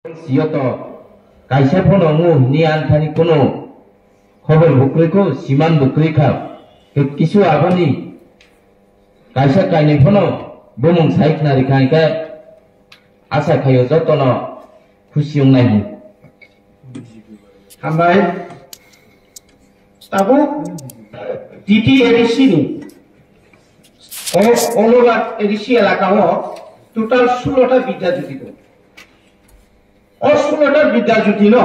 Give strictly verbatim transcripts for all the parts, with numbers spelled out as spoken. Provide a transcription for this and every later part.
Siyoto kaisa phano wngo hwnwi ani thani kuno khobor bo kwrwi kho, siman bo kwrwi kha. Tei kisu aboni kaisa kainwi phano bumung sai khna rikha hwnkhe asa khaio jotono khusi wngnai hwn. Hambai. Tabuk T T A D C ni o, all over A D C elaka o total sulota bidya jyoti tongo. O sulota bidya jyoti no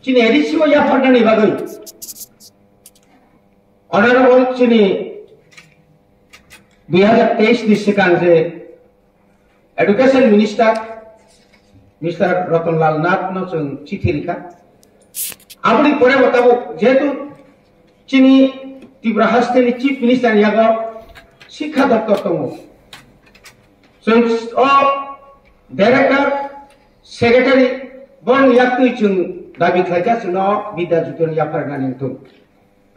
chini A D C o yapharnani bagwi Honorable chini dui hazar teis ni swkang je Education Minister Mister Ratan Lal Nath no chwng chithi rikha. Aboni pore bo tabuk jehetu chini Tripura haste ni Chief Minister ni yago Sikha Doptor tongo. Chwng o Director, Secretary borokni yaktwi chwng dabi khlaikha chwngno Bidya Jyoti no yapharnani wngthung.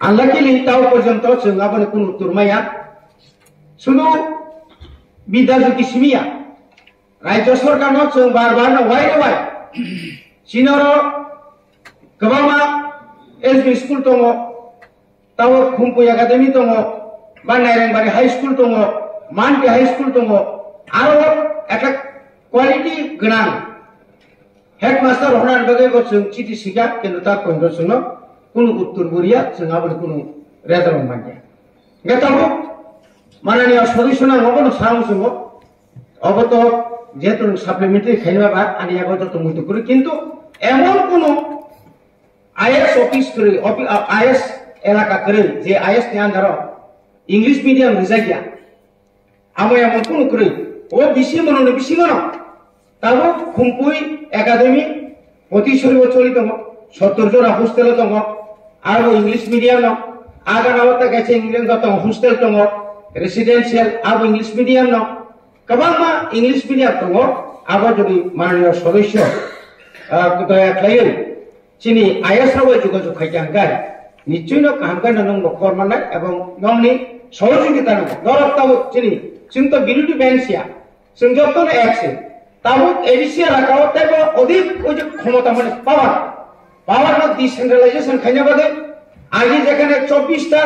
Unluckily, tao porjonto chwng aboni kunu uttor maya. Sudu Bidya Jyoti simiya. Rajya Sarkar no chwng bar bar no wai wai. Chinoro kwbangma S B school tongo. Tao Khumpui Academy tongo, ba Nairengbari High School tongo, Manti High School tongo, aro ekha quality gwnang headmaster hwnani bagwi bo chwng chiti sikha, kintu ta pointo chwngno kunu uttor bo riya, chwng aboni kunu result manya. Hwnkhe tabuk mananiya solution ang obono sao chwngo, obo to jehetu supplementary khaima ba ani yago joto muitu kwrwi, kintu emon kunu I A S office kwrwi, ofi-, ah, I A S elaka kwrwi, je I A S ni under o English medium rijak ya. Amo emon kunu kwrwi. O bisi mono ni bisingo no. Tabo Khumpui Academy, Potisori o choli tongo, sottor jora hostel o tongo, aro English medium no, agana o ta kaisa English o tongo, hostel tongo, residential, abo English medium no, kwbangma English medium tongo, abo jodi mananiya sodosyo, ah, doya khlaiwi, chini I A S rok bai jogajog khai kha hwnkhe, nichoi no kaham khe no nwng bo kor mannai ebong nokni sohojogita no norok tabuk chini, chwng to birodhi bench ya, chwng joto no ek se. Tabuk A D C elaka o teibo odik oi je khomota mane power, power no decentralization khaina bagwi agi jekhane chobbish ta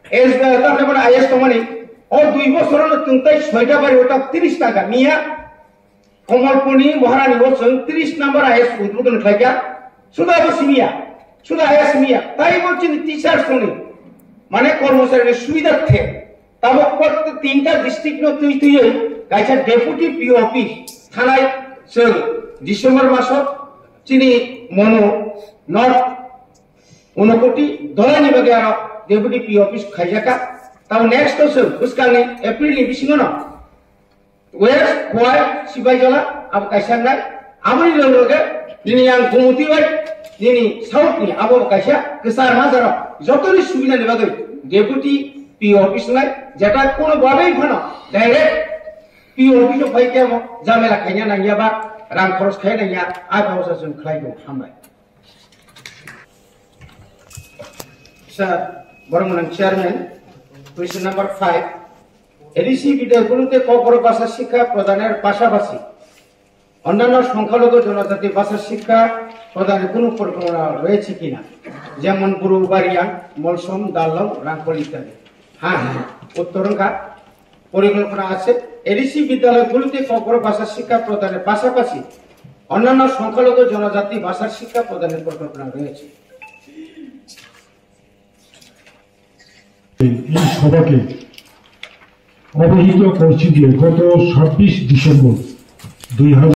S B I ta mane I A S tongmani, o dui bosor no chwng tai soita bari ota tris ta kha miya. Kamalpurni Maharani o chwng tris number I A S udbodon khlaikha, suda bo simiya, suda I A S simiya, tai bo chini teachers tongni, mane kormochari ni subida the, tabo kot tinta district no twi twiwi kaisa deputy P O office thanai chwng December maso chini mono North Unakoti Dolani bagwi aro deputy P O office khaijaka, tabo next o chwng bwskangni April ni bisingo no West Khowai Sipaijala abo kaisa wngnai. Aboni loge loge nini ang Gumoti bai nini South ni abo bo kaisa kwchar majaro jotoni subida ni bagwi deputy P O office wngnai, jeta kono babai phano direct P O office o phai khe abo jamela khaina nangya ba rang khoros khai nangya, a kabo sa chwng khlai tongo. Hambai. Sir, borok mwnang chairman, question number five, A D C বিদ্যালয়গুলোতে ককবরক ভাষা শিক্ষা প্রদানের পাশাপাশি অন্যান্য সংখ্যালঘু জনজাতি ভাষা শিক্ষা প্রদানের কোনো পরিকল্পনা রয়েছে কিনা, যেমন বুরু, বারিয়াং, মলসম, দাল্লং, রাংখল ইত্যাদি? হ্যাঁ, হ্যাঁ, উত্তর হ্যাঁ। পরিকল্পনা আছে। এডিসি বিদ্যালয়গুলোতে ককবরক ভাষা শিক্ষা প্রদানের পাশাপাশি অন্যান্য সংখ্যালঘু জনজাতি ভাষার শিক্ষা প্রদানের পরিকল্পনা রয়েছে। এই সভাকে অবহিত করছি যে গত ছাব্বিশ ডিসেম্বর দুই হাজার